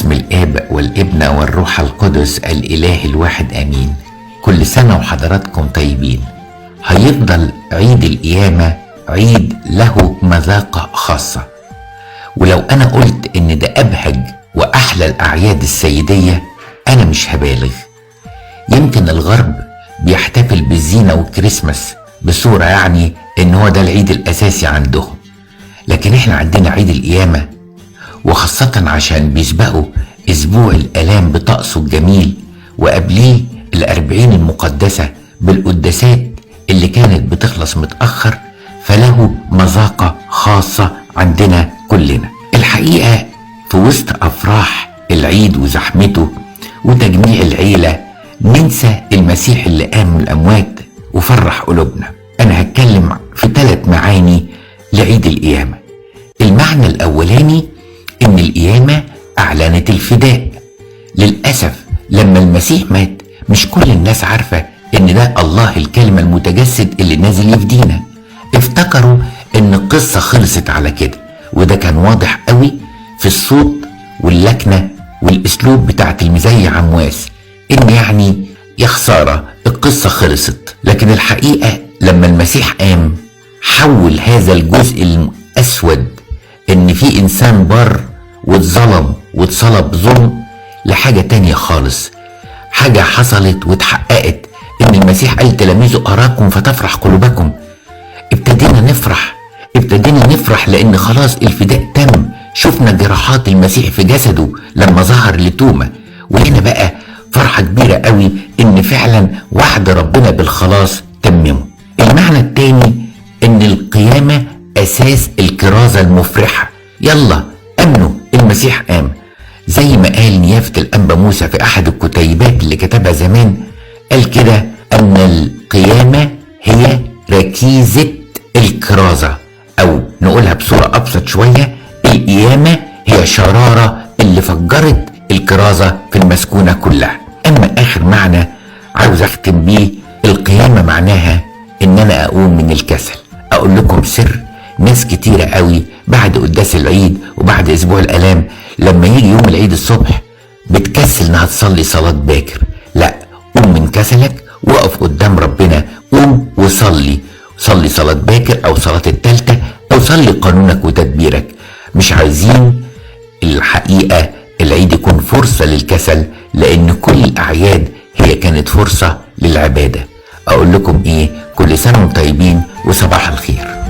باسم الآب والابن والروح القدس الإله الواحد آمين. كل سنة وحضراتكم طيبين. هيفضل عيد القيامة عيد له مذاقة خاصة، ولو أنا قلت إن ده أبهج وأحلى الأعياد السيدية أنا مش هبالغ. يمكن الغرب بيحتفل بالزينة والكريسماس بصورة يعني إن هو ده العيد الأساسي عندهم، لكن إحنا عندنا عيد القيامة، وخاصة عشان بيسبقوا أسبوع الآلام بطقسه الجميل، وقبليه 40 المقدسة بالقداسات اللي كانت بتخلص متأخر، فله مذاقة خاصة عندنا كلنا. الحقيقة في وسط أفراح العيد وزحمته وتجميع العيلة ننسى المسيح اللي قام من الأموات وفرح قلوبنا. أنا هتكلم في 3 معاني لعيد القيامة. المعنى الأولاني إن القيامة أعلنت الفداء. للأسف لما المسيح مات مش كل الناس عارفة إن ده الله الكلمة المتجسد اللي نازل يفدينا. افتكروا إن القصة خلصت على كده، وده كان واضح قوي في الصوت واللكنة والأسلوب بتاع تلميذي عمواس، إن يعني يا خسارة القصة خلصت. لكن الحقيقة لما المسيح قام حول هذا الجزء الأسود إن في إنسان بر واتظلم واتصلب ظلم لحاجة تانية خالص، حاجة حصلت واتحققت، إن المسيح قال تلاميذه أراكم فتفرح قلوبكم. ابتدينا نفرح لأن خلاص الفداء تم. شفنا جراحات المسيح في جسده لما ظهر لتوما، وهنا بقى فرحة كبيرة قوي إن فعلا وعد ربنا بالخلاص تممه. المعنى التاني إن القيامة أساس الكرازة المفرحة. يلا أمنوا المسيح قام، زي ما قال نيافة الأنبا موسى في أحد الكتيبات اللي كتبها زمان، قال كده أن القيامة هي ركيزة الكرازة، أو نقولها بصورة أبسط شوية، القيامة هي شرارة اللي فجرت الكرازة في المسكونة كلها. أما آخر معنى عاوز أختم بيه، القيامة معناها إن أنا أقوم من الكسل. أقول لكم سر، ناس كتيرة قوي بعد قداس العيد وبعد أسبوع الآلام لما يجي يوم العيد الصبح بتكسل إنها تصلي صلاة باكر. لا، قوم من كسلك وقف قدام ربنا، قوم وصلي، صلي صلاة باكر أو صلاة التالتة، أو صلي قانونك وتدبيرك. مش عايزين الحقيقة العيد يكون فرصة للكسل، لأن كل الأعياد هي كانت فرصة للعبادة. أقول لكم إيه، كل سنة وانتم طيبين وصباح الخير.